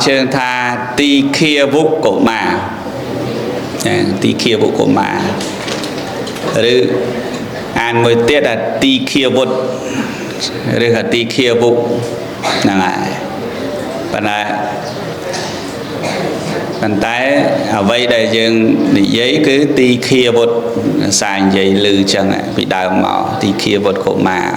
ជើងថាទីខាវុកុមារទីខាវុកុមារឬអានមួយទៀតថាទីខាវុធឬថាទីខាវុហ្នឹងហើយប៉ុន្តែអ្វីដែលយើងនិយាយគឺទីខាវុធសានិយាយឮចឹងពីដើមមកទីខាវុធកុមារ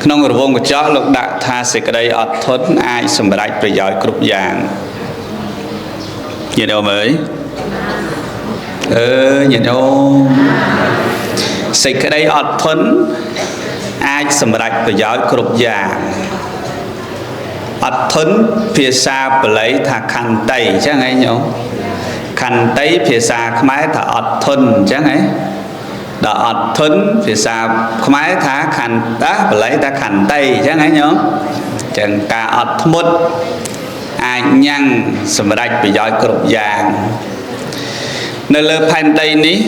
ក្នុងរវងកញ្ចក់លោកដាក់ថាសេចក្តីអត់ធន់អាចសម្រេចប្រយោជន៍គ្រប់យ៉ាងញាតិញោមអើយអឺញាតិញោមសេចក្តីអត់ធន់អាចសម្រេចប្រយោជន៍គ្រប់យ៉ាងអត់ធន់ភាសាបាលីថាខន្តីអញ្ចឹងឯងញោមខន្តីភាសាខ្មែរថាអត់ធន់អញ្ចឹងឯងដល់អត់ធន់ភាសាខ្មែរថាខន្តាបាលីថាខន្តីអញ្ចឹងឯងញោមអញ្ចឹងការអត់ធ្មត់អាចញ៉ាំងសម្រេចប្រយោជន៍គ្រប់យ៉ាងនៅលើផែនដីនេះ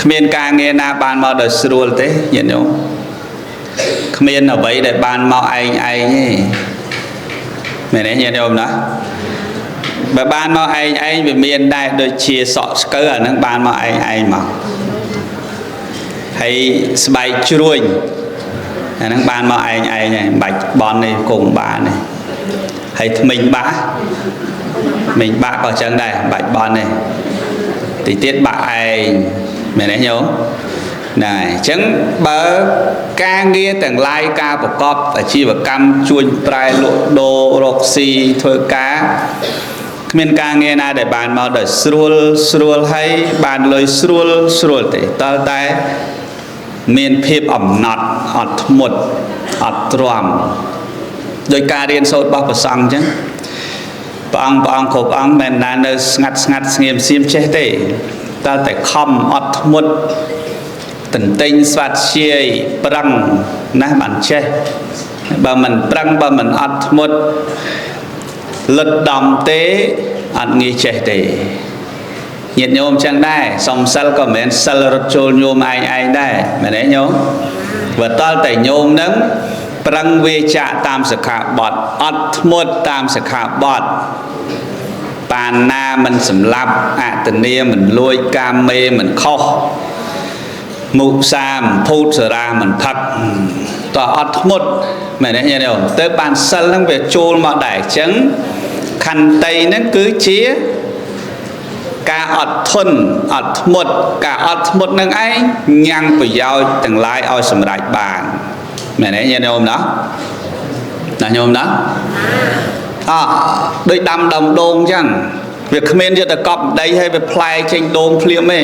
គ្មានការងារណាបានមកដោយស្រួលទេញាតិញោមគ្មានអ្វីដែលបានមកឯងឯងទេមែនទេញាតិញោមណាបើបានមកឯងឯងវាមានដែរដូចជាសក់ស្កើអាហ្នឹងបានមកឯងឯងមកហើយស្បែកជ្រួញអាហ្នឹងបានមកឯងឯងហើយមិនបាច់បន់ទេគង់បានទេហើយថ្មិញបាក់មិញបាក់ក៏ចឹងដែរមិនបាច់បន់ទេទីទៀតបាក់ឯងមែនទេញោមហ្នឹងហើយអញ្ចឹងបើការងារទាំងឡាយការប្រកបអាជីវកម្មជួញប្រែលក់ដូររកស៊ីធ្វើការគ្មានការងារណាដែលបានមកដោយស្រួលស្រួលហើយបានលុយស្រួលស្រួលទេតើតែមានភាពអំណត់អត់ធ្មត់អត់ទ្រាំដោយការរៀនសូត្ររបស់ព្រះសង្ឃអញ្ចឹងព្រះអង្គគ្រប់អង្គមិនណានៅស្ងាត់ស្ងាត់ស្ងៀមសៀមចេះទេតើតែខំអត់ធ្មត់ទន្ទិញស្វាត់ជាយប្រឹងណាស់បានចេះបើមិនប្រឹងបើមិនអត់ធ្មត់លិតដំទេអត់ងាយចេះទេញាតិញោមចឹងដែរសំសិលក៏មិនមែនសិលរត់ចូលញោមឯងឯងដែរមែនទេញោមបើតល់តែញោមនឹងប្រឹងវាចាកតាមសិក្ខាបទអត់ធ្មត់តាមសិក្ខាបទបាណាមិនសម្លាប់អតនីមិនលួចកាមេមិនខុសមុសាមភូតសរាមិនផឹកតើអត់ធ្មត់មែនទេញាតិញោមទៅបានសិលហ្នឹងវាចូលមកដែរអញ្ចឹងខន្តីហ្នឹងគឺជាការអត់ធន់អត់ធ្មត់ការអត់ធ្មត់នឹងឯងញ៉ាំងប្រយោជន៍ទាំងឡាយឲ្យសម្រេចបានមែនទេញាតិញោមណាណាញោមណាអដូចដាំដើមដូងអញ្ចឹងវាគ្មានយកទៅកប់ដីហើយវាផ្លែចេញដូងភ្លាមទេ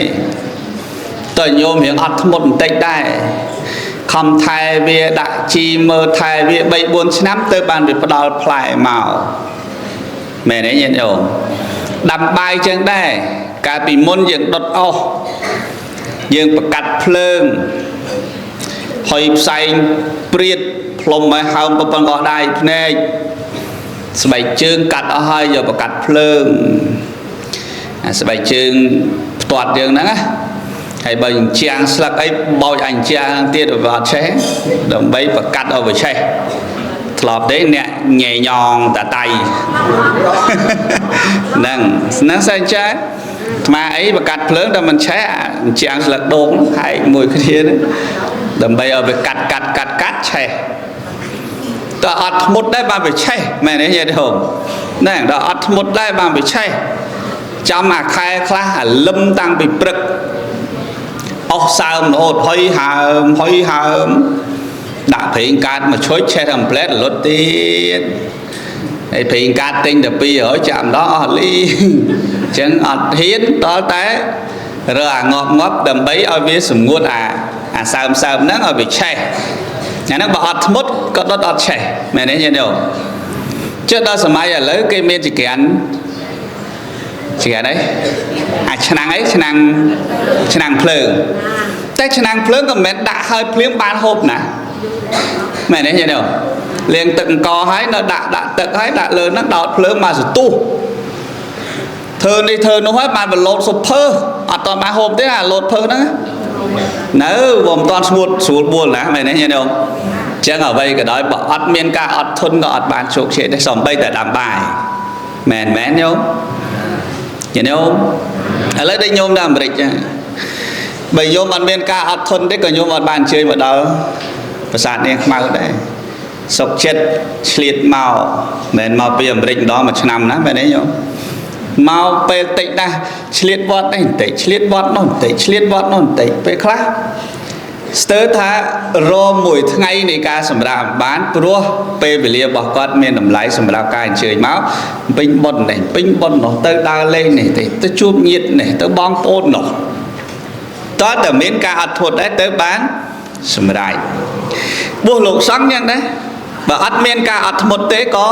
តើញោមរៀងអត់ធ្មត់បន្តិចដែរខំថែវាដាក់ជីមើលថែវា3 4ឆ្នាំទៅបានវាផ្ដល់ផ្លែមកមែនទេញាតិញោមដាំបាយចឹងដែរកាលពីមុនយើងដុតអស់យើងប្រកាត់ភ្លើងហុយផ្សែងព្រាតផ្លុំឲ្យហើមប៉ុណ្ណឹងអស់ដៃភ្នែកស្បែកជើងកាត់អស់ហើយយកប្រកាត់ភ្លើងអាស្បែកជើងផ្ទាត់យើងហ្នឹងណាហើយបើអញ្ចាំងស្លឹកអីបោចអញ្ចាំងទៀតវាអត់ឆេះដើម្បីប្រកាត់ឲ្យវាឆេះធ្លាប់ទេអ្នកញ៉ែញងតាតៃហ្នឹងហ្នឹងសែនចាអាត្មាអីប្រកាត់ភ្លើងតែមិនឆេះអញ្ចាំងស្លឹកដូងហែកមួយគ្នាដើម្បីឲ្យវាកាត់កាត់កាត់កាត់ឆេះតើអត់ធ្មត់ដែរបានវាឆេះមែនទេញាតិញោមហ្នឹងដល់អត់ធ្មត់ដែរបានវាឆេះចាំអាខែខ្លះអាលឹមតាំងពីព្រឹកអស់សើមរហូតហុយហើមហុយហើមដាក់ប្រេងកាតមកឈុចឆេះតែផ្លែតលុតទៀតហើយប្រេងកាតទិញតែ200ចាំដល់អស់លីអញ្ចឹងអត់ហ៊ានតតែរើអាងាប់ងាប់ដើម្បីឲ្យវាសម្ងួតអាសើមសើមហ្នឹងឲ្យវាឆេះអាហ្នឹងបើអត់ធ្មត់ក៏ដុតអត់ឆេះមែនទេញាតិញោមចុះដល់សម័យឥឡូវគេមានចក្រានចក្រានអីអាឆ្នាំងអីឆ្នាំងភ្លើងតែឆ្នាំងភ្លើងក៏មិនមែនដាក់ហើយភ្លាមបានហូបណាមែនទេញាតិញោមលាងទឹកអង្គហើយនៅដាក់ទឹកហើយដាក់លើហ្នឹងដោតភ្លើងមកសន្ទុះធ្វើនេះធ្វើនោះហើយបានបលោតសុភើអត់តបានហូបទេអាលោតភើហ្នឹងនៅវាមិនតាន់ស្ងួតស្រួលបួលណាមែនទេញាតិញោម ចឹងអ្វីក៏ដោយបើអត់មានការអត់ធន់ក៏អត់បានជោគជ័យដែរសំបីតែដាំបាយមែនមែនញោមញោមឥឡូវដូចញោមនៅអាមេរិកចឹងបើញោមអត់មានការអត់ធន់ទេក៏ញោមអត់បានអញ្ជើញមកដល់ប្រាសាទនាងខ្មៅដែរសុកចិត្តឆ្លៀតមកមិនមកពីអាមេរិកម្ដងមួយឆ្នាំណាមែនទេញោមមកពេលតិចណាស់ឆ្លៀតវត្តនេះបន្តិចឆ្លៀតវត្តនោះបន្តិចឆ្លៀតវត្តនោះបន្តិចពេលខ្លះស្ទើរថារមួយថ្ងៃនៃការសម្រាកបានព្រោះពេលវេលារបស់គាត់មានតម្លៃសម្រាប់ការអញ្ជើញមកពេញបុណ្យនេះពេញបុណ្យនោះទៅដើរលេងនេះទេទៅជួបញាតិនេះទៅបងប្អូននោះតើតែមានការអត់ធន់ដែរទៅបានសម្រេចបួសលោកសង្ឃយ៉ាងដែរបើអត់មានការអត់ធ្មត់ទេក៏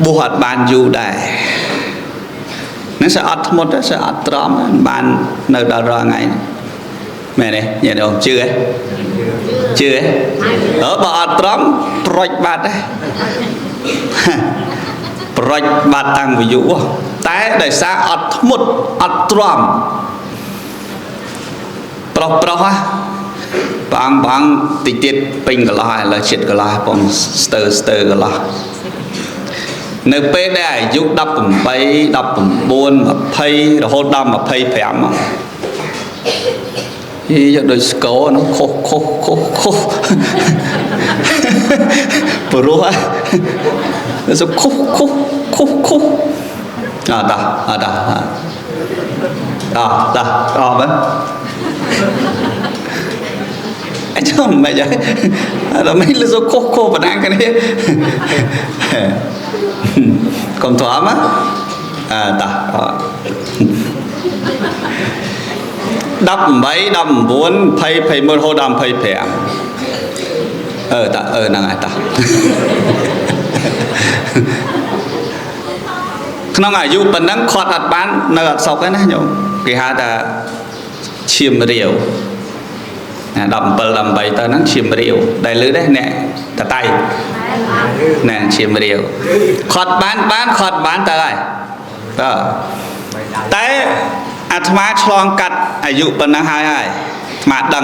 បួសអត់បានយូរដែរនឹងសើអត់ធ្មត់សើអត់ទ្រាំបាននៅដល់រាល់ថ្ងៃមែនទេញាតិញោមជឿទេជឿទេអើបើអត់ទ្រាំប្រុចបាត់ដែរប្រុចបាត់តាំងពីយូរតែដោយសារអត់ធ្មត់អត់ទ្រាំប្រុសប្រុសហ៎បងបងតិចទៀតពេញកន្លោះឥឡូវចិត្តកន្លោះបងស្ទើស្ទើកន្លោះនៅពេលដែលអាយុ18 19 20រហូតដល់25មកយីយកដូចស្គរនោះខុសខុសខុសខុសព្រោះសុខុសខុសខុសខុសអត់ដល់អត់ដល់អត់ដល់អត់មែនអញ្ចឹងមិនអីដល់មិនលឺខុសខុសបណ្ណាគ្នាកុំទ្រាំអើតោះ18 19 20 21រហូតដល់25អឺតអឺហ្នឹងហើយតោះក្នុងអាយុប៉ុណ្ណឹងខាត់អត់បាននៅអត់សុខទេណាញោមគេហៅថាឈាមរាវណា17 18ទៅហ្នឹងឈាមរាវដែលលឺដែរអ្នកតតៃណាឈាមរាវខាត់បានបានខាត់បានទៅហើយតើតែអាត្មាឆ្លងកាត់អាយុប៉ុណ្ណឹងហើយហើយអាត្មាដឹ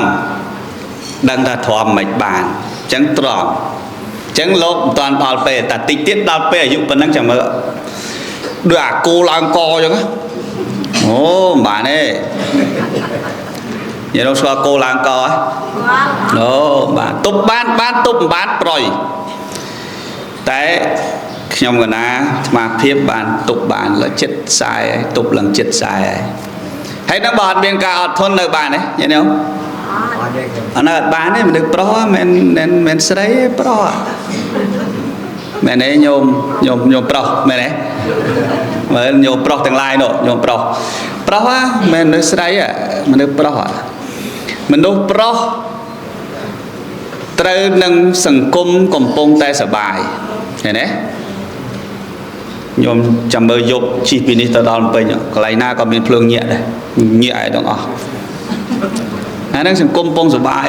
ងថាទ្រាំមិនបានអញ្ចឹងទ្រាំអញ្ចឹងលោកមិនតាន់ដល់ពេលតែតិចទៀតដល់ពេលអាយុប៉ុណ្ណឹងចាំមើលដូចអាគោឡើងកអញ្ចឹងអូមិនបានទេញ៉ាំស្គាល់គោឡើងកហ៎អូបាទទប់បានបានទប់មិនបានប្រយតែខ្ញុំកណាអាត្មាភាពបានទប់បានលើចិត្តខ្សែទប់ឡើងចិត្តខ្សែហើយនឹងបើអត់មានការអត់ធន់នៅបានទេញាតិញោមអត់នៅអត់បានទេមនុស្សប្រុសមិនមិនស្រីទេប្រុសមែនទេញោមញោមញោមប្រុសមែនទេមើលញោមប្រុសទាំងឡាយនោះញោមប្រុសប្រុសហ៎មិនមនុស្សស្រីមនុស្សប្រុសហ៎មនុស្សប្រុសត្រូវនឹងសង្គមកំពុងតែសបាយឃើញទេញោមចាំមើលយប់ជិះពីនេះទៅដល់ភ្នំពេញកន្លែងណាក៏មានភ្លើងញាក់ដែរញាក់ឯទាំងអស់អាហ្នឹងសង្គមកំពុងសបាយ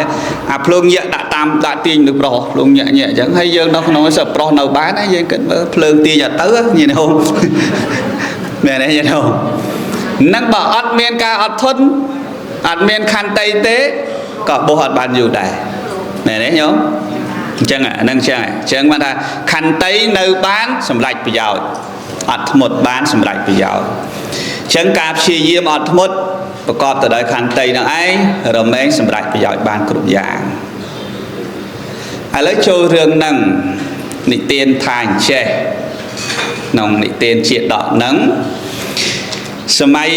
អាភ្លើងញាក់ដាក់តាមដាក់ទាញមនុស្សប្រុសភ្លើងញាក់ញាក់អញ្ចឹងហើយយើងនៅក្នុងសប្រុសនៅបានហើយយើងគិតមើលភ្លើងទាញអត់ទៅញាតិញោមមែនទេញាតិញោមនឹងបើអត់មានការអត់ធន់អត់មានខន្តីទេក៏បោះអត់បានយូរដែរមែនទេញោមអញ្ចឹងអាហ្នឹងអញ្ចឹងអញ្ចឹងបានថាខន្តីនៅបានសម្រេចប្រយោជន៍អត់ធ្មត់បានសម្រេចប្រយោជន៍អញ្ចឹងការព្យាយាមអត់ធ្មត់ប្រកបទៅដោយខន្តីនឹងឯងរមែងសម្រេចប្រយោជន៍បានគ្រប់យ៉ាងឥឡូវចូលរឿងហ្នឹងនិទានថាអញ្ចេះក្នុងនិទានជាដកហ្នឹងសម័យ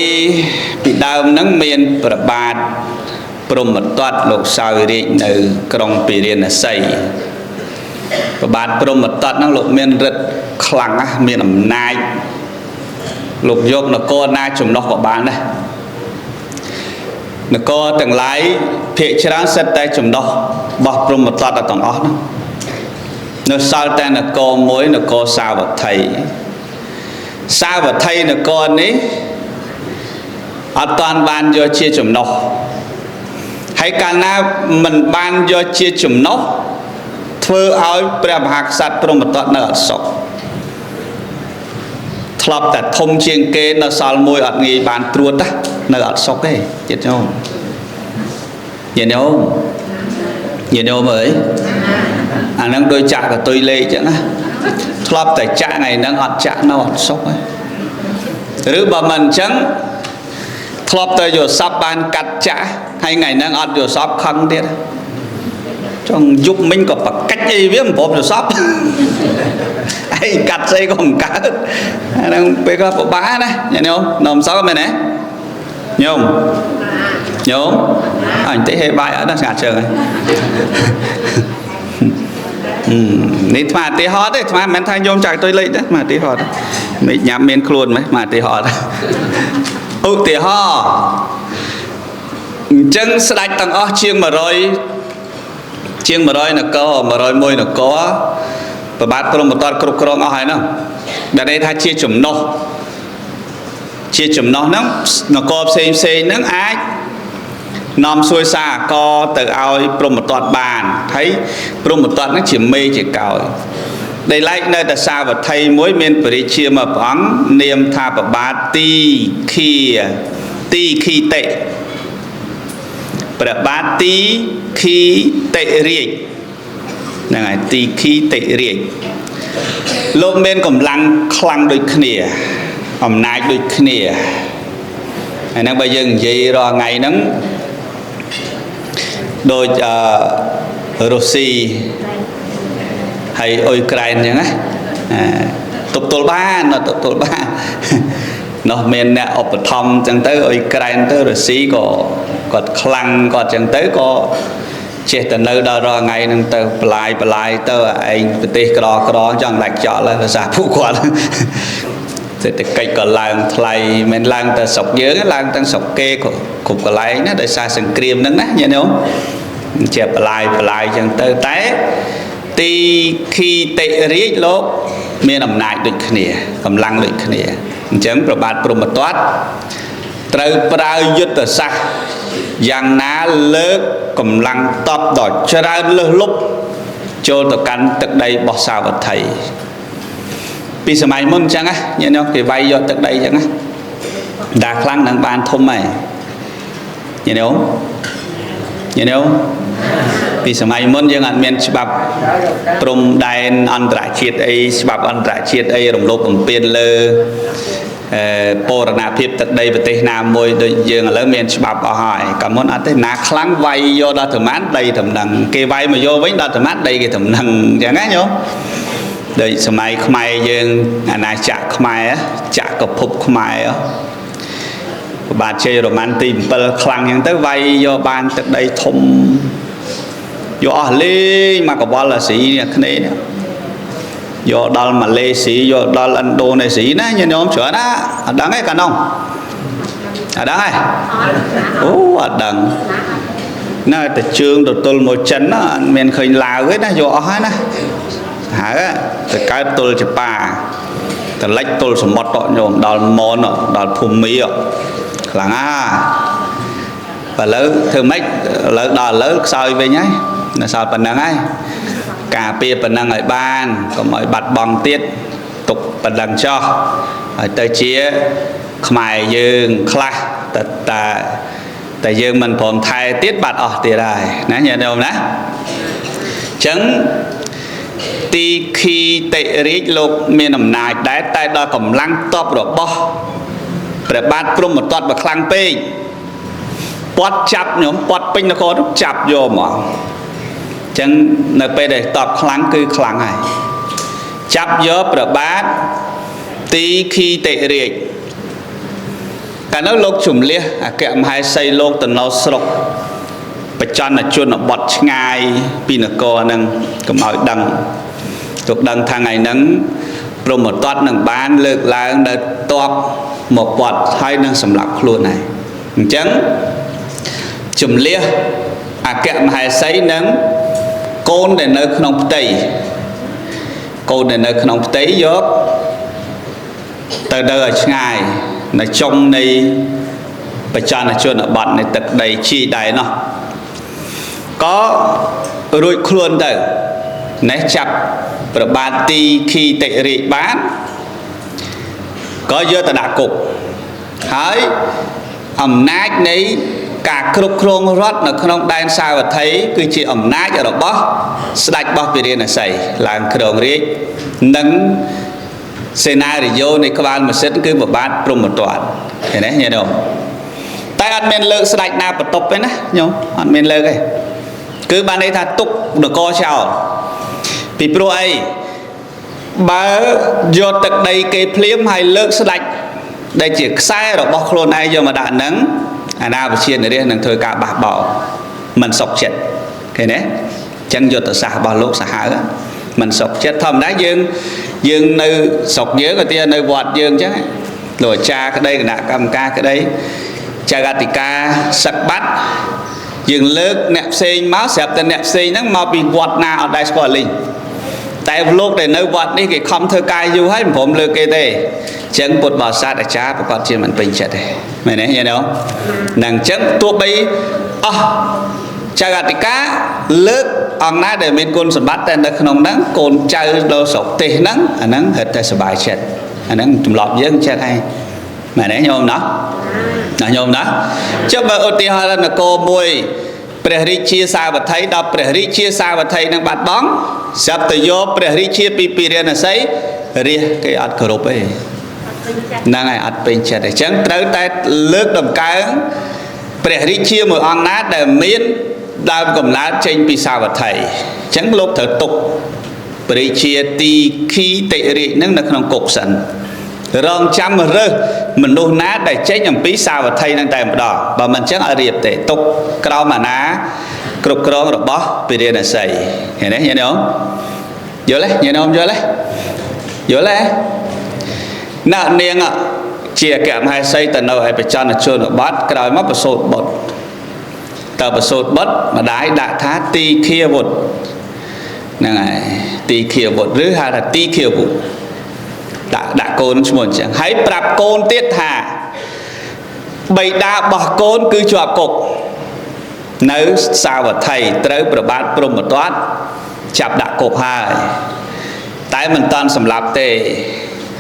ពីដើមហ្នឹងមានព្រះបាទព្រហ្មទត្តលោកសោយរាជនៅក្រុងពិរាណសីព្រះបាទព្រហ្មទត្តហ្នឹងលោកមានឫទ្ធិខ្លាំងណាស់មានអំណាចលោកយកនគរណាចំណុះក៏បានដែរនគរទាំងឡាយភាគច្រើនសិតតែចំណុះរបស់ព្រហ្មទត្តទាំងអស់ហ្នឹងនៅសល់តែនគរមួយនគរសាវត្ថីសាវត្ថីនគរនេះអត់តាន់បានយកជាចំណុះហើយកាលណាមិនបានយកជាចំណុះធ្វើឲ្យព្រះមហាក្សត្រព្រហ្មទត្តនៅអត់សុខធ្លាប់តែធំជាងគេនៅសល់មួយអត់ងាយបានត្រួតណានៅអត់សុខទេចិត្តញោមញាតិញោមញាតិញោមអើយ អាហ្នឹងដូចចាក់កតុយលេខចឹងណាធ្លាប់តែចាក់ថ្ងៃហ្នឹងអត់ចាក់នៅអត់សុខទេឬបើមិនអញ្ចឹងធ្លាប់តែយកសពបានកាត់ចាក់ហើយថ្ងៃហ្នឹងអត់យកសពខឹងទៀតចង់យប់មិញក៏ប្រកាច់អីវាមិនព្រមយកសពឯងកាត់ស្អីក៏មិនកើតអាហ្នឹងពេលក៏ពិបាកណាញាតិញោមនំសល់មែនទេញោមញោមអញតិចហេបាយអត់ណាស្ងាត់ជើងហើយនេះថ្មឧទាហរណ៍ទេថ្មមិនមែនថាញោមចាក់តុយលេខទេថ្មឧទាហរណ៍មិនញ៉ាំមានខ្លួនមិនថ្មឧទាហរណ៍ឧទាហរណ៍អញ្ចឹងស្ដេចទាំងអស់ជាង100ជាង100នគរ101នគរប្របាទព្រមតតគ្រប់គ្រងអស់ហើយហ្នឹងដែលន័យថាជាចំណុះជាចំណុះហ្នឹងនគរផ្សេងផ្សេងហ្នឹងអាចនាំសួយសារកទៅឲ្យព្រមតតបានហើយព្រមតតហ្នឹងជាមេជាកោយដែលឡែកនៅតែសាវត្ថីមួយមានព្រះរាជាមួយព្រះអង្គនាមថាប្របាទទីខីទីខីតិព្រះបាទទីខីតិរាជហ្នឹងហើយទីខីតិរាជលោកមានកម្លាំងខ្លាំងដូចគ្នាអំណាចដូចគ្នាហើយហ្នឹងបើយើងនិយាយរាល់ថ្ងៃហ្នឹងដូចរុស្ស៊ីហើយអ៊ុយក្រែនអញ្ចឹងណាទប់ទល់បានទប់ទល់បាននោះមានអ្នកឧបត្ថម្ភអញ្ចឹងទៅអ៊ុយក្រែនទៅរុស្ស៊ីក៏គាត់ខ្លាំងគាត់អញ្ចឹងទៅក៏ចេះតែនៅដល់រាល់ថ្ងៃហ្នឹងទៅបន្លាយបន្លាយទៅឯងប្រទេសក្រក្រចង់ដាច់ចោលហើយភាសាពួកគាត់សេដ្ឋកិច្ចក៏ឡើងថ្លៃមិនឡើងតែស្រុកយើងឡើងទាំងស្រុកគេគ្រប់កន្លែងណាដោយសារសង្គ្រាមហ្នឹងណាញាតិញោមជាបន្លាយបន្លាយចឹងទៅតែទីខីតិរាជលោកមានអំណាចដូចគ្នាកម្លាំងដូចគ្នាអញ្ចឹងព្រះបាទព្រហ្មទត្តត្រូវប្រើយុទ្ធសាស្ត្រយ៉ាងណាលើកកម្លាំងតបដ៏ច្រើនលើសលប់ចូលទៅកាន់ទឹកដីរបស់សាវត្ថីពីសម័យមុនអញ្ចឹងណាញាតិញោមគេវាយយកទឹកដីអញ្ចឹងណាដាខ្លាំងនឹងបានធំហើយញាតិញោមញាតិញោមពីសម័យមុនយើងអត់មានច្បាប់ព្រំដែនអន្តរជាតិអីច្បាប់អន្តរជាតិអីរំលោភបំពានលើបូរណភាពទឹកដីប្រទេសណាមួយដូចយើងឥឡូវមានច្បាប់អស់ហើយកាលមុនអត់ទេណាខ្លាំងវាយយកដល់ប្រមាណដីតំណឹងគេវាយមកយកវិញដល់ប្រមាណដីគេតំណឹងអញ្ចឹងណាញោមដូចសម័យខ្មែរយើងអាណាចក្រខ្មែរចក្រភពខ្មែរព្រះបាទជ័យរ៉ូម៉ាន់ទី7ខ្លាំងអញ្ចឹងទៅវាយយកបានទឹកដីធំយកអស់លេងមកកវលអាស៊ីនេះគ្នាយកដល់ម៉ាឡេស៊ីយកដល់ឥណ្ឌូនេស៊ីណាញាតិញោមច្រើនណាអត់ដឹងទេកាលនោះអត់ដឹងទេអូអត់ដឹងណាតែជើងទៅទល់មកចិនណាអត់មានឃើញឡាវទេណាយកអស់ហើយណាហើយទៅកើតទល់ចប៉ាតលិចទល់សមុទ្រញោមដល់មនដល់ភូមិខ្លាំងណាឥឡូវធ្វើម៉េចឥឡូវដល់ឥឡូវខ្សោយវិញហើយនៅសល់ប៉ុណ្ណឹងហើយការពារប៉ុណ្ណឹងឲ្យបានកុំឲ្យបាត់បង់ទៀតទុកប៉ុណ្ណឹងចោះហើយទៅជាខ្មែរយើងខ្លះតែតែយើងមិនព្រមថែទៀតបាត់អស់ទៀតហើយណាញាតិញោមណាអញ្ចឹងទីខីតិរាជលោកមានអំណាចដែរតែដល់កម្លាំងតបរបស់ព្រះបាទព្រហ្មទត្តបើខ្លាំងពេកពាត់ចាប់ញោមពាត់ពេញនគរចាប់យកមកអញ្ចឹងនៅពេលដែលតបខ្លាំងគឺខ្លាំងហើយចាប់យកព្រះបាទទីខីតិរាជកាលនោះលោកជំលះអគ្គមហេសីលោកទៅនៅស្រុកបច្ចន្នជនបទឆ្ងាយពីនគរហ្នឹងកុំឲ្យដឹងទុកដឹងថាថ្ងៃហ្នឹងព្រហ្មទត្តនឹងបានលើកឡើងដល់តបមកពាត់ហើយនឹងសម្លាប់ខ្លួនហើយអញ្ចឹងជំលះអគ្គមហេសីនឹងកូនដែលនៅក្នុងផ្ទៃកូនដែលនៅក្នុងផ្ទៃយកទៅនៅឲ្យឆ្ងាយនៅចុងនៃបច្ចន្នជនបទនៃទឹកដីជីដែរនោះក៏រួចខ្លួនទៅនេះចាប់ព្រះបាទទីខីតិរាជបានក៏យកទៅដាក់គុកហើយអំណាចនៃ ការគ្រប់គ្រងរដ្ឋនៅក្នុងដែនសាវត្ថីគឺជាអំណាចរបស់ស្ដេចរបស់ពិរាណសីឡើងគ្រងរាជនិងសេណារីយ៉ូនៃក្បាលម៉ាស៊ីនគឺប្របាទព្រហ្មទត្តឃើញទេញាតិញោមតែអត់មានលើកស្ដេចណាបន្ទប់ទេណាញោមអត់មានលើកទេគឺបានន័យថាទុកនគរចោលពីព្រោះអីបើយកទឹកដីគេភ្លាមហើយលើកស្ដេចដែលជាខ្សែរបស់ខ្លួនឯងយកមកដាក់ហ្នឹងអាណាវិជានរាជនឹងធ្វើការបះបោមិនសុខចិត្តឃើញទេអញ្ចឹងយុទ្ធសាស្ត្ររបស់លោកសាហាវមិនសុខចិត្តធម្មតាយើងយើងនៅស្រុកយើងក៏ទៀតនៅវត្តយើងអញ្ចឹងលោកអាចារ្យក្តីគណៈកម្មការក្តីចៅអធិការសឹកបាត់យើងលើកអ្នកផ្សេងមកស្រាប់តែអ្នកផ្សេងហ្នឹងមកពីវត្តណាអត់ដែលស្គាល់លីងតែលោកដែលនៅវត្តនេះគេខំធ្វើការយូរហើយមិនព្រមលើកគេទេអញ្ចឹងពុទ្ធបរិស័ទអាចារ្យប្រកាសជាមិនពេញចិត្តទេមែនទេញាតិញោមហ្នឹងអញ្ចឹងទោះបីអស់ចៅអធិការលើកអង្គណាដែលមានគុណសម្បត្តិតែនៅក្នុងហ្នឹងកូនចៅដល់ស្រុកទេសហ្នឹងអាហ្នឹងរឹតតែសប្បាយចិត្តអាហ្នឹងទម្លាប់យើងចិត្តហើយមែនទេញោមណាណាញោមណាចុះបើឧទាហរណ៍នគរមួយព្រះរាជាសាវត្ថីដល់ព្រះរាជាសាវត្ថីនឹងបាត់បង់ស្រាប់តែយកព្រះរាជាពីពិរាណសីរាជគេអត់គោរពទេហ្នឹងហើយអត់ពេញចិត្តអញ្ចឹងត្រូវតែលើកតម្កើងព្រះរាជាមួយអង្គណាដែលមានដើមកំណើតចេញពីសាវត្ថីអញ្ចឹងលោកត្រូវទុកព្រះរាជាទីខីតិរាជនឹងនៅក្នុងគុកសិនរងចាំរើសមនុស្សណាដែលចេញអំពីសាវត្ថីនឹងតែម្ដងបើមិនអញ្ចឹងអត់រៀបទេទុកក្រោមអាណាគ្រប់គ្រងរបស់ពិរាណសីឃើញទេញាតិញោមយល់ទេញាតិញោមយល់ទេយល់ទេណានាងជាអគ្គមហេសីទៅនៅឯប្រចន្ទជនបទក្រោយមកប្រសូតបុត្រតើប្រសូតបុត្រម្ដាយដាក់ថាទីឃាវុត្តហ្នឹងហើយទីឃាវុត្តឬហៅថាទីឃាវុត្តដាក់កូនឈ្មោះអញ្ចឹងហើយប្រាប់កូនទៀតថាបិតារបស់កូនគឺជាប់គុកនៅសាវត្ថីត្រូវប្របាទព្រហ្មទត្តចាប់ដាក់គុកហើយតែមិនតាន់សម្លាប់ទេ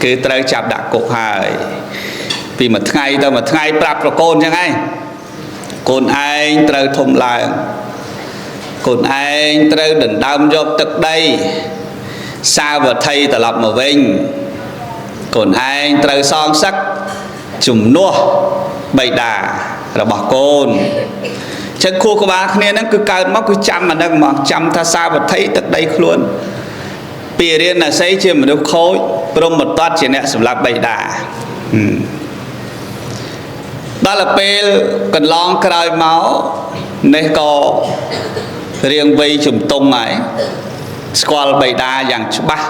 គឺត្រូវចាប់ដាក់គុកហើយពីមួយថ្ងៃទៅមួយថ្ងៃប្រាប់ប្រកូនអញ្ចឹងឯងកូនឯងត្រូវធំឡើងកូនឯងត្រូវដណ្ដើមយកទឹកដីសាវត្ថីត្រឡប់មកវិញកូនឯងត្រូវសងសឹកជំនួសបិតារបស់កូនចឹងខួរក្បាលគ្នាហ្នឹងគឺកើតមកគឺចាំអាហ្នឹងមកចាំថាសាវត្ថីទឹកដីខ្លួនពិរាណសីជាមនុស្សខូចព្រហ្មទត្តជាអ្នកសម្លាប់បិតាដល់ពេលកន្លងក្រោយមកនេះក៏រៀងវ័យជំទង់ហើយស្គាល់បិតាយ៉ាងច្បាស់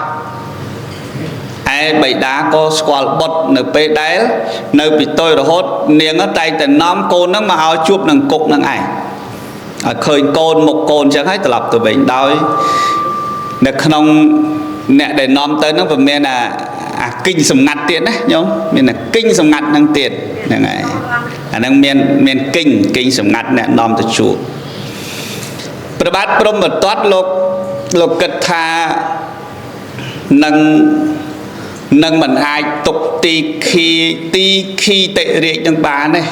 ឯបិតាក៏ស្គាល់បុត្រនៅពេលដែលនៅពីតូចរហូតនាងតែងតែនាំកូនហ្នឹងមកឲ្យជួបនឹងគុកហ្នឹងឯងឲ្យឃើញកូនមុខកូនអញ្ចឹងហើយត្រឡប់ទៅវិញដោយនៅក្នុងអ្នកដែលនាំទៅហ្នឹងវាមានអាគិញសម្ងាត់ទៀតណាញោមមានអាគិញសម្ងាត់ហ្នឹងទៀតហ្នឹងហើយអាហ្នឹងមានគិញសម្ងាត់អ្នកនាំទៅជួបព្រះបាទព្រហ្មទត្តលោកគិតថានឹងមិនអាចទុកទីខីតិរាជនឹងបានទេ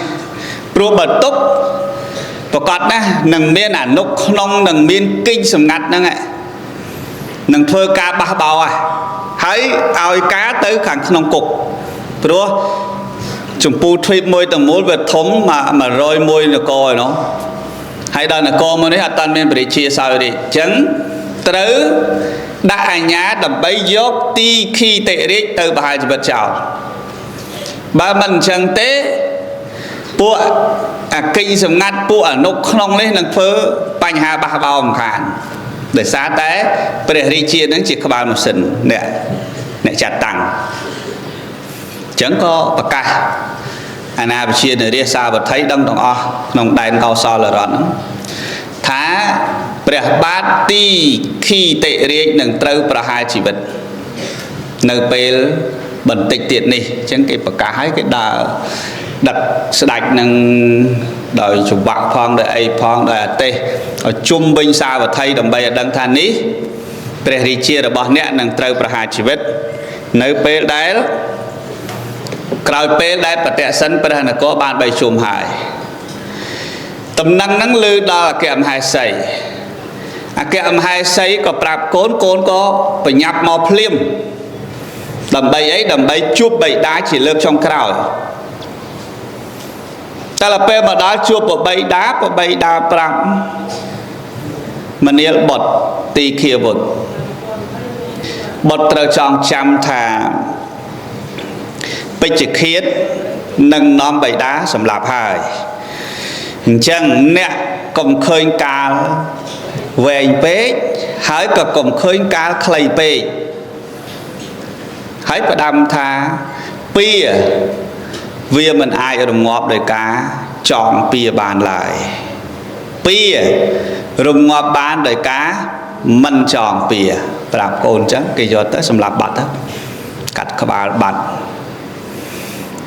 ព្រោះបើទុកប្រកាសណាស់នឹងមានអនុក្នុងនឹងមានគិញសម្ងាត់ហ្នឹងនឹងធ្វើការបះបោហើយឲ្យការទៅខាងក្នុងគុកព្រោះចម្ពូទ្វីបមួយទាំងមូលវាធំ101នគរឯនោះហើយដល់នគរមួយនេះអត់តាន់មានព្រះរាជាសោយរាជអញ្ចឹងត្រូវដាក់អាជ្ញាដើម្បីយកទីខីតិរាជទៅប្រហារជីវិតចោលបើមិនអញ្ចឹងទេពួកអាគិញសម្ងាត់ពួកអនុក្នុងនេះនឹងធ្វើបញ្ហាបះបោរំខានដោយសារតែព្រះរាជានឹងជាក្បាលម៉ាស៊ីនអ្នកចាត់តាំងអញ្ចឹងក៏ប្រកាសអាណាវិជានរាជសាវត្ថីដឹងទាំងអស់ក្នុងដែនកោសលរដ្ឋហ្នឹងថាព្រះបាទទីខីតិរាជនឹងត្រូវប្រហារជីវិតនៅពេលបន្តិចទៀតនេះអញ្ចឹងគេប្រកាសឲ្យគេដើរដឹកស្ដេចនឹងដោយចង្វាក់ផងដោយអីផងដោយអាទេសឲ្យជុំវិញសាវត្ថីដើម្បីឲ្យដឹងថានេះព្រះរាជារបស់អ្នកនឹងត្រូវប្រហារជីវិតនៅពេលដែលក្រោយពេលដែលបតិសិនព្រះនគរបានបីជុំហើយ តំណឹងហ្នឹងលើដល់អគ្គមហេសីអគ្គមហេសីក៏ប្រាប់កូនកូនក៏បញ្ញាប់មកភ្លាមដើម្បីអីដើម្បីជួបបិតាជាលើកចុងក្រោយតែដល់ពេលមកដល់ជួបបិតាបិតាប្រាប់មនាលបុត្រទីឃាវុត្តបុត្រត្រូវចងចាំថាពេជ្ជឃាតនឹងនាំបិតាសម្លាប់ហើយអញ្ចឹងអ្នកកុំឃើញកាលវែងពេកហើយក៏កុំឃើញកាលខ្លីពេកហើយផ្ដាំថាពៀវាមិនអាចរងាប់ដោយការចងពៀបានឡើយពៀរងាប់បានដោយការមិនចងពៀប្រាប់កូនអញ្ចឹងគេយកទៅសម្លាប់បាត់ទៅកាត់ក្បាលបាត់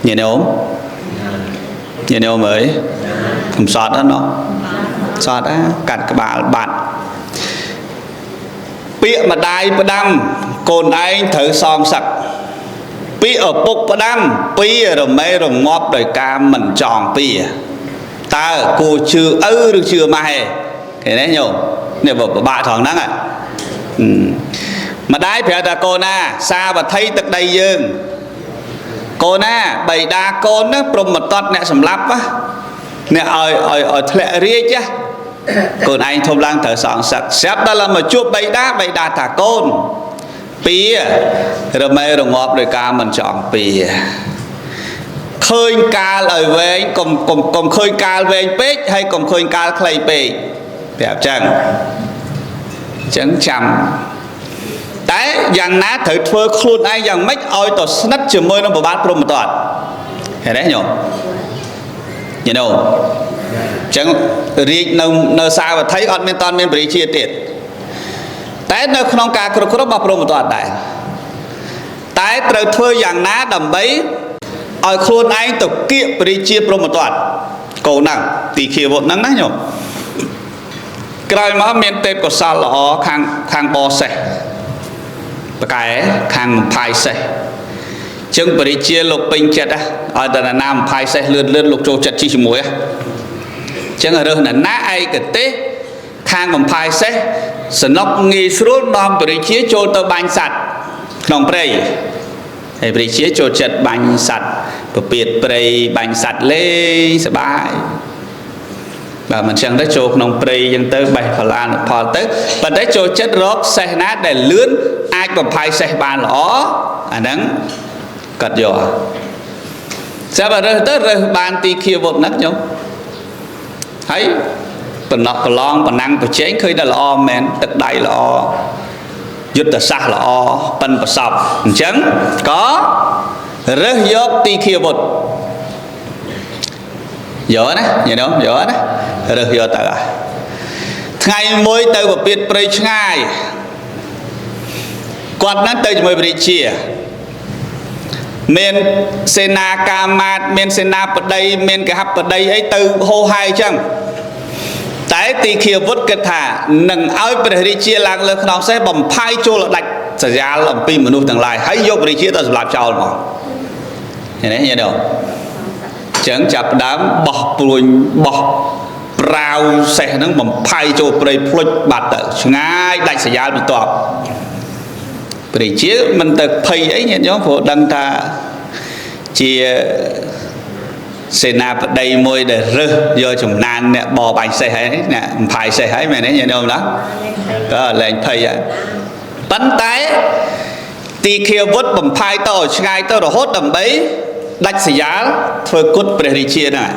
ញាតិញោមញាតិញោមអើយកំសត់ណាណោះសត់ណាកាត់ក្បាលបាត់ពាក្យម្ដាយផ្ដាំកូនឯងត្រូវសងសឹកពាក្យឪពុកផ្ដាំពីរមេរងាប់ដោយការមិនចងពៀតើគួរជឿឪឬជឿម៉ែឃើញទេញោមនេះពិបាកត្រង់ហ្នឹងម្ដាយប្រាប់ថាកូនណាសាវត្ថីទឹកដីយើងកូនណាបៃតាកូនណាព្រមតតអ្នកសម្លាប់អ្នកឲ្យឲ្យឲ្យធ្លាក់រាជកូនឯងធំឡើងត្រូវសងសឹកស្រាប់ដល់មកជួបបៃតាបៃតាថាកូនពៀរមេរងាប់ដោយការមិនចង់ពៀឃើញកាលឲ្យវែងកុំកុំកុំឃើញកាលវែងពេកហើយកុំឃើញកាលខ្លីពេកប្រាប់ចឹងចឹងចាំតែយ៉ាងណាត្រូវធ្វើខ្លួនឯងយ៉ាងម៉េចឲ្យទៅស្និទ្ធជាមួយនឹងប្របាទព្រហ្មទត្តឃើញទេញោមញោមចឹងរាជនៅសាវត្ថីអត់មានតន់មានបរិជាទៀតតែនៅក្នុងការគ្រប់គ្រងរបស់ព្រហ្មទត្តដែរតែត្រូវធ្វើយ៉ាងណាដើម្បីឲ្យខ្លួនឯងទៅគៀកបរិជាព្រហ្មទត្តកូនហ្នឹងទីឃាវុត្តហ្នឹងណាញោមក្រោយមកមានទេពកោសលល្អខាងបសេះបកែខាងបំផាយសេះចឹងបរិជាលោកពេញចិត្តឲ្យតែណាបំផាយសេះលឿនលឿនលោកចូលចិត្តជិះជាមួយចឹងរើសណាឯកទេសខាងបំផាយសេះសនុកងាយស្រួលនាំបរិជាចូលទៅបាញ់សត្វក្នុងព្រៃហើយបរិជាចូលចិត្តបាញ់សត្វពពាតព្រៃបាញ់សត្វលេងសបាយបាទមិនចឹងទៅចូលក្នុងព្រៃចឹងទៅបេះផលានុផលទៅប៉ុន្តែចូលចិត្តរកសេះណាដែលលឿនអាចបំផាយសេះបានល្អអាហ្នឹងកាត់យកចាប់រើសទៅរើសបានទីឃាវុត្តហ្នឹងញោមហើយតំណក់ប្រឡងប្រណាំងប្រជែងឃើញតែល្អមែនទឹកដៃល្អយុទ្ធសាស្ត្រល្អប៉ិនប្រសពអញ្ចឹងក៏រើសយកទីឃាវុត្តយកណាញ៉ឹងយកណារើសយកទៅថ្ងៃមួយទៅពពាតព្រៃឆ្ងាយគាត់ហ្នឹងទៅជាមួយព្រះរាជាមានសេនាកាមាតមានសេនាបតីមានគេហបតីអីទៅហោហាយអញ្ចឹងតែទីឃាវុត្តគិតថានឹងឲ្យព្រះរាជាឡើងលើខ្នងសេះបំផាយចូលដាច់សយាលអំពីមនុស្សទាំងឡាយហើយយកព្រះរាជាទៅសម្លាប់ចោលមកឃើញទេញ៉ឹងអញ្ចឹងចាប់ដើមបោះព្រួញបោះប្រាវសេះហ្នឹងបំផាយចូលព្រៃភ្លុចបាត់ទៅឆ្ងាយដាច់សយាលពីតបព្រះរាជាមិនទៅភ័យអីញាតិញោមព្រោះដឹងថាជាសេនាបតីមួយដែលរើសយកចំណានអ្នកបបាញ់សេះហើយអ្នកបំផាយសេះហើយមែនទេញាតិញោមណាក៏លែងភ័យហើយប៉ុន្តែទីឃាវុត្តបំផាយទៅឲ្យឆ្ងាយទៅរហូតដើម្បីដាច់សយាលធ្វើគុតព្រះរាជាហ្នឹង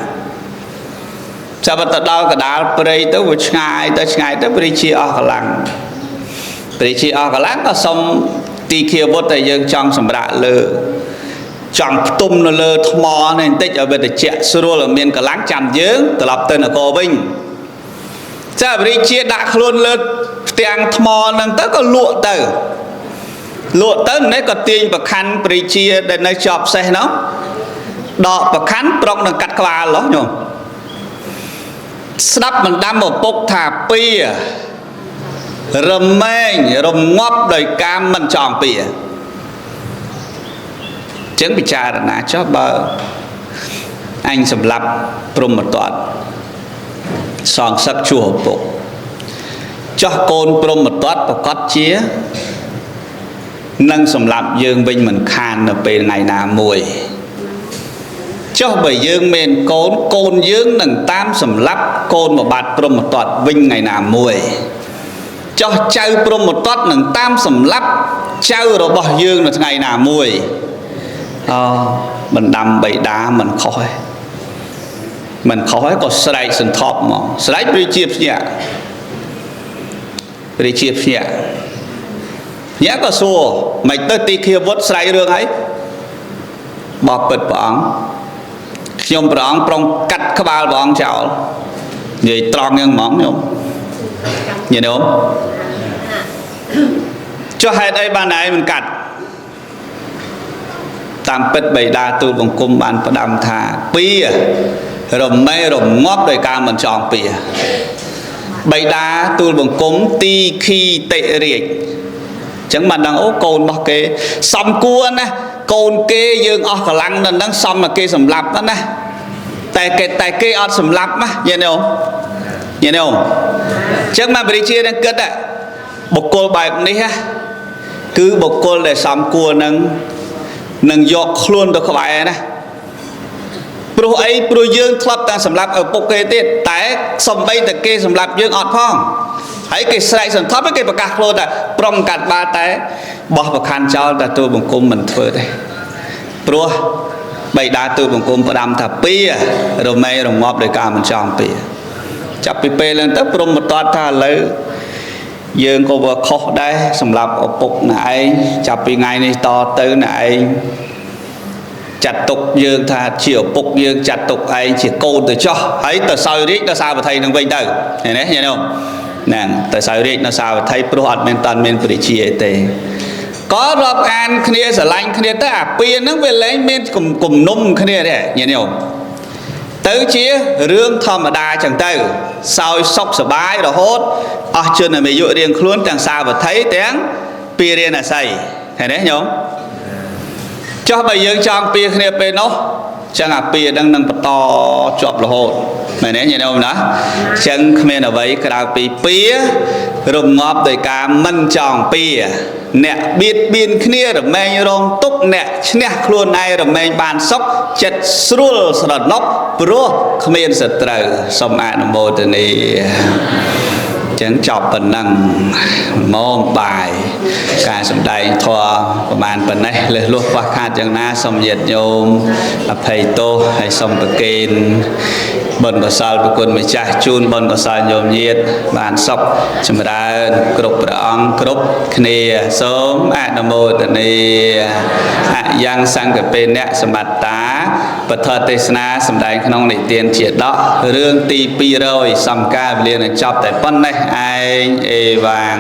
ចាប់ទៅដល់កដាលព្រៃទៅវាឆ្ងាយទៅឆ្ងាយទៅព្រះរាជាអស់កម្លាំងព្រះរាជាអស់កម្លាំងក៏សុំទីឃាវុត្តតែយើងចង់សម្រាកលើចង់ផ្ទុំនៅលើថ្មនេះបន្តិចឲ្យវាត្រជាក់ស្រួលឲ្យមានកម្លាំងចាំយើងត្រឡប់ទៅនគរវិញចាព្រះរាជាដាក់ខ្លួនលើផ្ទាំងថ្មហ្នឹងទៅក៏លក់ទៅលក់ទៅនេះក៏ទាញប្រខាន់ព្រះរាជាដែលនៅជាប់សេះនោះដកប្រខាន់ប្រុកនឹងកាត់ក្បាលហ៎ញោមស្ដាប់បណ្ដាំឪពុកថាពៀរមែងរងាប់ដោយការមិនចងពៀចឹងពិចារណាចុះបើអញសម្លាប់ព្រហ្មទត្ត សងសឹកជួឪពុកចោះកូនព្រមទត្តប្រកាសជានឹងសម្លាប់យើងវិញមិនខាននៅពេលថ្ងៃណាមួយចុះបើយើងមានកូនកូនយើងនឹងតាមសម្លាប់កូនមកបាត់ព្រមទត្តវិញថ្ងៃណាមួយចុះចៅព្រមទត្តនឹងតាមសម្លាប់ចៅរបស់យើងនៅថ្ងៃណាមួយអបណ្ដាំបៃតាមិនខុសទេមិនខុសទេក៏ស្រែកសន្ធប់មកស្រែកព្រះជាភ្ញាក់ព្រះជាភ្ញាក់ញាក់ក៏សួរមិនទៅទីឃាវុត្តស្រែករឿងអីបបពិតព្រះអង្គខ្ញុំព្រះអង្គប្រុងកាត់ក្បាលព្រះអង្គចោលនិយាយត្រង់យ៉ាងហ្មងញោមញាតិញោមចុះហេតុអីបានឯងមិនកាត់តាមពិតបិតាទូលបង្គំបានផ្ដាំថាពីរមែរងាប់ដោយការមិនចងពីបិតាទូលបង្គំទីខីតិរាជអញ្ចឹងបានដឹងអូកូនរបស់គេសំគួរណាកូនគេយើងអស់កម្លាំងនៅនឹងសំតែគេសម្លាប់ណាតែគេអត់សម្លាប់ណាញាតិញោមញាតិញោមអញ្ចឹងបានព្រះជានឹងគិតបុគ្គលបែបនេះណាគឺបុគ្គលដែលសំគួរនឹងយកខ្លួនទៅក្បែរណាព្រោះអីព្រោះយើងធ្លាប់តែសម្លាប់ឪពុកគេទៀតតែសំបីតែគេសម្លាប់យើងអត់ផងហើយគេស្រែកសន្ធប់គេប្រកាសខ្លួនថាប្រុងកាត់បាតែបោះប្រខាន់ចោលតែទូបង្គំមិនធ្វើទេព្រោះបិតាទូបង្គំផ្ដាំថាពីរមែងរងាប់ដោយការមិនចង់ពីចាប់ពីពេលហ្នឹងទៅព្រមតតថាឥឡូវយើងក៏វាខុសដែរសម្រាប់ឪពុកណែឯងចាប់ពីថ្ងៃនេះតទៅណែឯងចាត់ទុកយើងថាជាឪពុកយើងចាត់ទុកឯងជាកូនទៅចោះហើយទៅសោយរាជនៅសាវត្ថីនឹងវិញទៅឃើញទេញាតិញោមហ្នឹងទៅសោយរាជនៅសាវត្ថីព្រោះអត់មានតាន់មានព្រះជាអីទេក៏រាប់អានគ្នាស្រឡាញ់គ្នាទៅអាពីហ្នឹងវាលែងមានគំនុំគ្នាទេញាតិញោមទៅជារឿងធម្មតាចឹងទៅសោយសុខសប្បាយរហូតអស់ជនអាយុរៀងខ្លួនទាំងសាវត្ថីទាំងពារាណសីឃើញទេញោមចុះបើយើងចង់ពៀគ្នាពេលនោះចឹងអាពៀនឹងនឹងបន្តជាប់រហូតមែនទេញាតិញោមណាចឹងគ្មានអ្វីក្រៅពីពៀរងាប់ដោយការមិនចង់ពៀអ្នកបៀតបៀនគ្នារមែងរងទុកអ្នកឈ្នះខ្លួនឯងរមែងបានសុខចិត្តស្រួលស្រណុកព្រោះគ្មានសត្រូវសូមអនុមោទនាចឹងចប់ប៉ុណ្ណឹងមកបាយការសម្ដែងធម៌ប្រហែលប៉ុណ្ណេះលើសលួសខ្វះខាតយ៉ាងណាសូមញាតិញោមអភ័យទោសហើយសូមប្រគេនបុណ្យកុសលប្រគុណម្ចាស់ជូនបុណ្យកុសលញោមញាតិបានសុខចម្រើនគ្រប់ព្រះអង្គគ្រប់គ្នាសូមអនុមោទនាអយ៉ាងសង្កេអ្នកសមត្តាពធទេសនាសម្ដែងក្នុងនិទានជាដករឿងទី200សំការវេលានឹងចប់តែប៉ុណ្ណេះឯងអេវ៉ាំង